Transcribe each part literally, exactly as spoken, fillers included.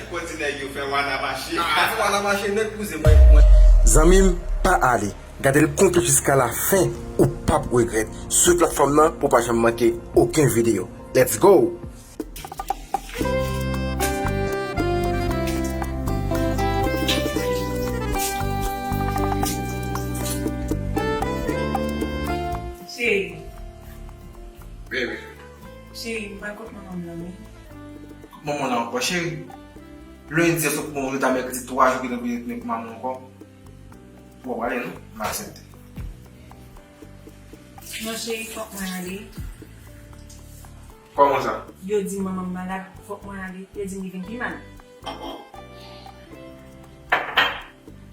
Fò di nèg yo fè wana mache. Ah, fè wana mache nèt, kouzen mwen, mwen. Zanmi m, pa ale. Gade l konplèt jiska la fen, ou p ap regrèt. Swiv platfòm nan pou w pa janm manke okenn videyo. Let's go! Cheri. Baby. Cheri, m pral kot manman m nan, wi. Kot manman w la ankò, cheri? Lendi a sot pou yon reta mèkredi, twa jou ki nou vini tounen pou manman w ankò. Bon, w prale non? M aksepte. Non, cheri, fòk mwen ale. Kòman sa? Yo di manman m malad, fòk mwen ale. Yo di m li vin pi mal.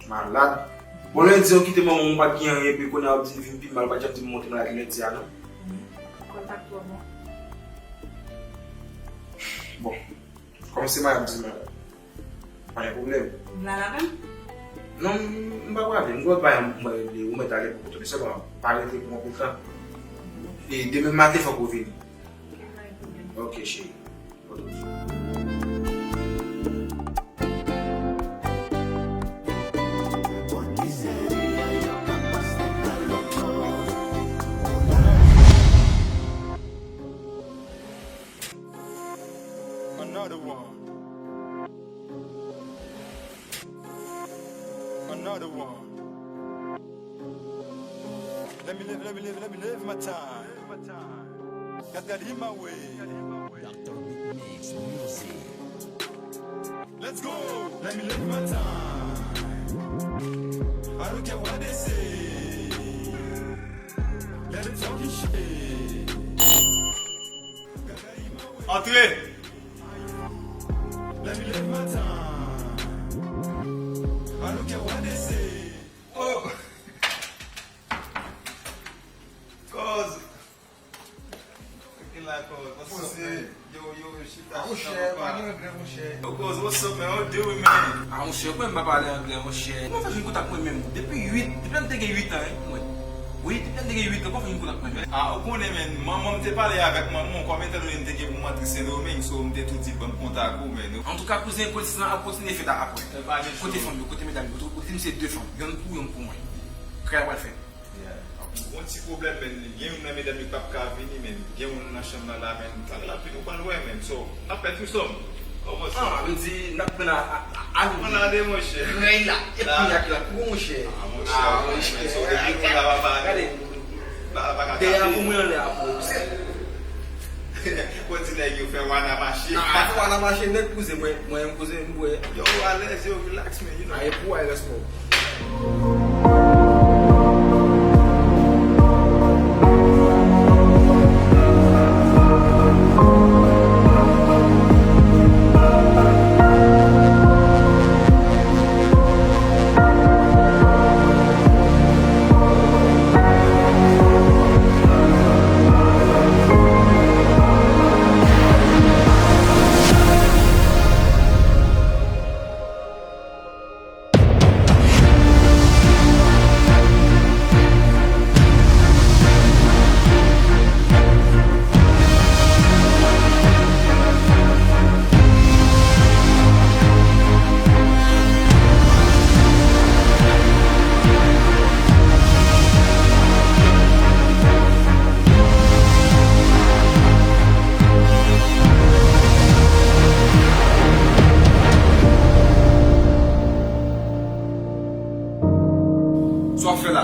Malad? Bon, lendi yo kite manman m, ou pa t gen anyen, epi kounye a w ap di li vin pi mal, ou pa t janm di m montre malad lendi a non. Kontak twò bon. Bon. Kòm se malad, di malad. Pa gen pwoblèm. Ou vle al avè m? Non, m, m pa prale. M gen lòt bagay mwen regle. Ou mèt ale pou kote w. Sèlman, pa rete pou yon bout tan. E demen maten, fòk ou vini. Ok, pa gen pwoblèm. Ok, cheri. Another one. Another one. Let me live, let me live, let me live my time. Got that in my way. Doctor Beat Mix Music. Let's go. Let me live my time. I don't care what they say. Let them talking shit. Antre! Oh! Cause. Tranquille la, cause. What's up, man? Yo, yo, yo, chita, chita, papa. Yo, cause, what's up, man? How you doing, man? Ah, monchè, mwen m pa pale anglè, monchè. Kòman fè jwenn kontak mwen menm? Depi uit, depi lè m te gen uit an, hein, mwen. Wi, depi lè m te gen uit an, kòman fè jwenn kontak mwen menm? Ah, ou konnen, man, manman m te pale avèk manman w, kòm etandone m te gen pou m antre Sendomeng, so m te tou di ban m kontak ou, man. Antouka, kouzen, konesans lan ap kontinye fèt la apre. Kote fanm yo, kote medam yo, kote, kote misye de fanm, yonn pou yonn pou mwen. Kè a pral fèt. Yeah. Gon ti pwoblèm, men gen youn nan medam yo k ap ka vini, men gen youn nan chanm nan la, men talè l ap vini, ou pral wè, men. So, n ap fè twousom. Kòman sa? Ah, vle di, n ap pran a, a, a, a, pran ale, monchè. Rèy la, e kounye a ki la, kou, monchè. Ah, monchè, ah, monchè, men so, depi kounye a, papa, gade. Papa, papa, dèyè a pou mwen, anlè a pou mwen. Fò di nèg yo fè wana mache. Ah, fè wana mache nèt, kouzen, mwen, mwen, kouzen, m bwè. Yo, alèz, yo, relax, man, you know. Ah, e pou a, e rès pou. Sa w ap fè la?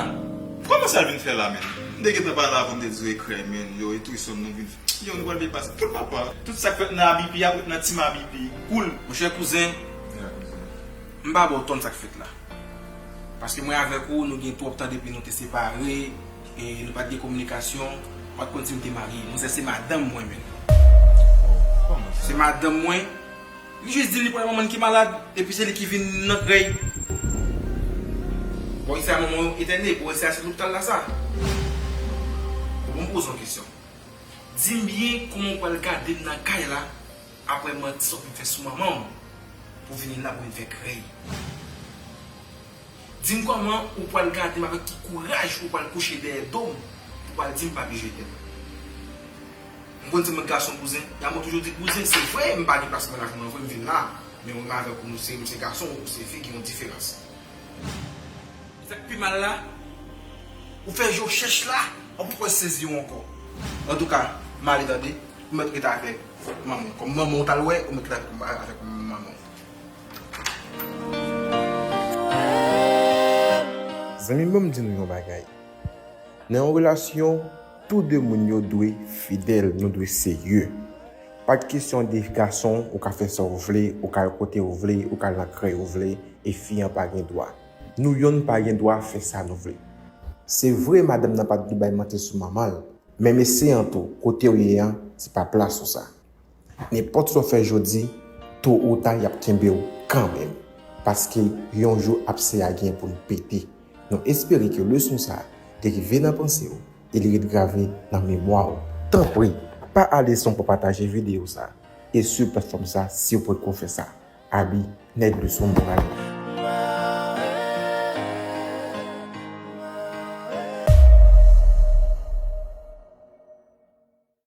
Kòman sa l vin fè la, menn? M te gentan pale avè w, m te di w ekrè, menn. Yo, entwisyon m nan vin fè. Yo, nou pral byen pase. Tout papa. Tout sa k fèt nan Abipi, ap ret nan Team Abipi. Cool. Monchè kouzen, m pa ba w tonn sa k fèt la. Paske mwen avèk ou, nou gen twòp tan depi nou te separe, e nou pa t gen kominikasyon, ou pa t konn si m te marye. Manzè se madanm mwen, menn. Se madanm mwen. Li jis di li pral manman l ki malad, epi se li ki vin nan krèy. Bon, isi a manman yo entène, bon, isi a se lopital la sa. Bon, m poze yon kesyon. Di m byen kòman w pral gade m nan kay la, apre manti sa w fin fè sou manman w, pou vini la pou vin fè krèy. Di m kòman ou pral gade m, avèk ki kouraj ou pral kouche dèyè do m, pou pral di m papi je t'aime. M konn se mwen gason kouzen, y a mwen toujou di kouzen, se vre, m pa gen plas nan laj mwen vre, m vin la. Men mwen avèk ou, nou se, nou se gason, ou se fi, gen yon diferans. Sa k pi mal la, ou fè je w chèch la, an pou kwè sezi w ankò. Antouka, m ale tande, ou mèt ret avèk manman w. Kòm manman w t al wè, ou mèt ret avèk, avèk manman w. Zanmi m, ban m di nou yon bagay. Nan yon relasyon, tou de moun yo dwe fidèl, nou dwe serye. Pa t kesyon de gason, ou ka fè sa w vle, ou ka al kote w vle, ou ka al nan krèy ou vle, e fi an pa gen dwa. Nou yonn pa gen dwa fè sa nou vle. Se vre, madanm nan pa t dwe bay manti sou manman l, men mesye an tou, kote w ye an, se pa plas ou sa. Nenpòt sa w fè jodi, to ou ta, y ap kenbe w kanmenm. Paske yon jou abse a gen pou l pete. Nou espere ke leson sa a te rive nan panse w e li ret grave nan memwa w. Tanpri, pa ale san w pa pataje videyo sa a e swiv platfòm sa a si w poko fè sa. Abi, nèg leson moral.